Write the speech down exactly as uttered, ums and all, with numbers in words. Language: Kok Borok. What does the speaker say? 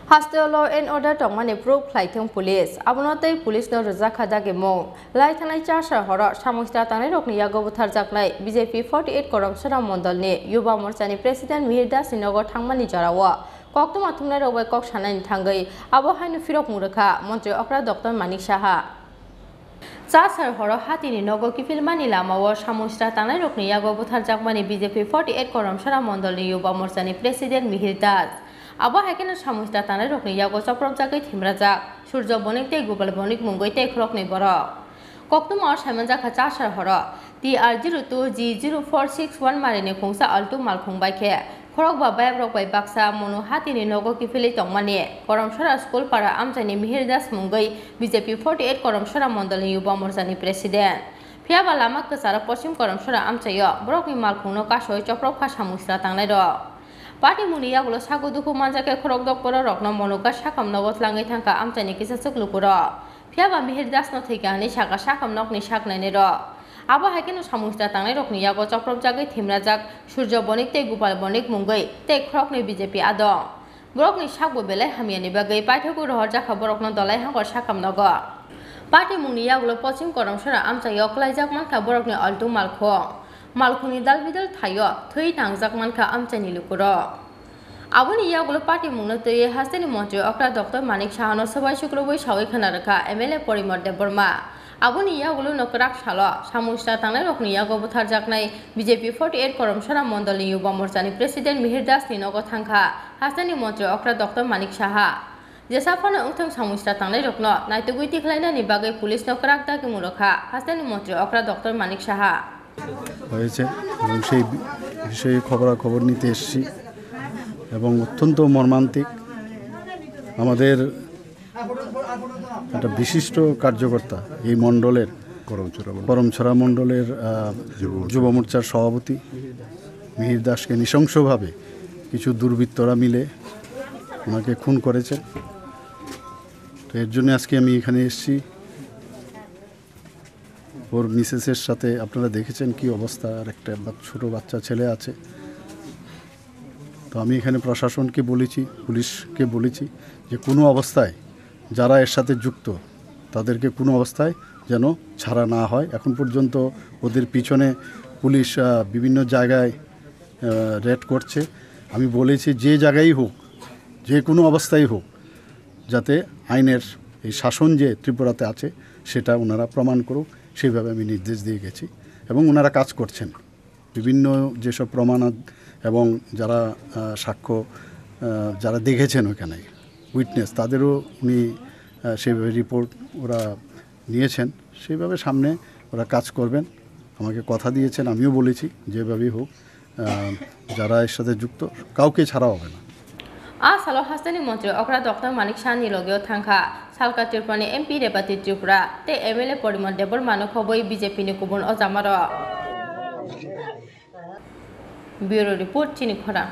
Hasteo law and order tongmani proof khlaithwng police, abono tei police no rwjakha dagimung. Lai thanai char sar horo samung sra tangnairokni yago butharjaknai B J P forty eight Karamsara Mondolni Yuba Morchani President Mihir Das ni nogo thangmani jorao koktwma thumnairok bai kok sanaini thangwi abo haino phirokmung rwkha Montri Okra Doctor Manik Saha. Chasar horo hatini nogo kiphilmani lamao samung sra tangnairokni yago butharjakmani B J P forty eight Karamsara Mondolni Yuba Morchani President Mihir Das. Abo hai kheno samung sra tangnairokni yago chopropjagwi thimrajak Surjo Bonik tei Gopal Bonik mungwi tei khoroknwi borok. Koktwmao saimanjakha chasar horo T R zero two G zero four six one marini khungsa Alto malkhung bai khe khorokba bayakrok bai baksa Monu hatini nogo kiphilwi tongmani Karamsara School para amchaini Mihir Das mungwi B J P forty eight Karamsara Mondolni Yuba Morchani President. Phiyaba lama kwcharo Poschim Karamsara amchaio borokni malkhungno kasoi chopropkha samung sra tangnairok. Patimungni yagulo sago dukhu manjakhe khorok dokbororokno Monuka sakam nogo tlangwi thangkha amchaini kisachwk lukurok. Phiyaba Mihir Dasno thwikha hwnwi sakha sakam nokni sak nainairok. Abo hai kheno samung sra tangnairokni yago chopropjagwi thimrajak Surjo Bonik tei Gopal Bonik mungwi tei khoroknwi B J P adong. Borokni sakbo belai hamyani bagwi paithakgwi rohorjakha borokno Dolai Hangor sakam nogo. Patimungni yagulo Poschim Karamsara amchaio kwlaijak mankha borokni Alto malkhung. Malkhungni dalbidal thaio thwi nangjak mankha amchaini lukurok. Aboni yagulo patimungno twiwi hasteni Montri Okra Doctor Manik Sahano swbai sukrubwi sawi khwna rwkha M L A Porimor Debbarma. Aboni yagulo no kwrak salo samung sra tangnairokni yago butharjaknai B J P forty eight Karamsara Mondolni Yuba Morchani President Mihir Das ni nogo thangkha hasteni Montri Okra Doctor Manik Saha. Jesa phano wngthang samung sra tangnairokno naitugwi tikhlainani bagwi police no kwrak dagimung rwkha hasteni Montri Okra Doctor Manik Saha. হয়েছে এবং সেই বি-, বিষয়ে খবরাখবর নিতে এসেছি এবং অত্যন্ত মর্মান্তিক। আমাদের একটা বিশিষ্ট কার্যকর্তা এই মণ্ডলের, করমছড়া মণ্ডল। করমছড়া মণ্ডলের, আহ, যুব মোর্চা। যুব মোর্চার সভাপতি মিহির দাসকে নৃশংসভাবে কিছু দুর্বৃত্তরা মিলে ওনাকে খুন করেছে। তো এর জন্য আজকে আমি এখানে এসেছি। ওর মিসেসের সাথে আপনারা দেখেছেন কি অবস্থা, আর একটা বা-, ছোট বাচ্চা ছেলে আছে। তো আমি এখানে প্রশাসনকে বলেছি, পুলিশকে বলেছি যে কোনো অবস্থায় যারা এর সাথে যুক্ত তাদেরকে কোনো অবস্থায় যেন ছাড়া না হয়। এখন পর্যন্ত ওদের পিছনে পুলিশ, আহ, বিভিন্ন জায়গায়, আহ, রেড করছে। আমি বলেছি যে জায়গায় হোক, যে কোনো অবস্থায় হোক, যাতে আইনের এই শাসন যে ত্রিপুরাতে আছে সেটা ওনারা প্রমাণ করুক, সেইভাবে আমি নির্দেশ দিয়ে গেছি এবং ওনারা কাজ করছেন। বিভিন্ন যেসব প্রমাণ আ-, এবং যারা, আহ, সাক্ষ্য, আহ, যারা দেখেছেন ওখানে উইটনেস, তাদেরও উনি, আহ, সেইভাবে রিপোর্ট ওরা নিয়েছেন, সেইভাবে সামনে ওরা কাজ করবেন। আমাকে কথা দিয়েছেন, আমিও বলেছি যেভাবেই হোক, আহ, যারা এর সাথে যুক্ত কাউকে ছাড়া হবে না। A salo hasteni montri okra Doctor Manik Saha ni logeo thangkha salka Tripura ni M P Rebati Tripura tei M L A Porimon Debbarma no khobwi B J P ni kubun ojamarok. Bureau Report, Chini Khorang.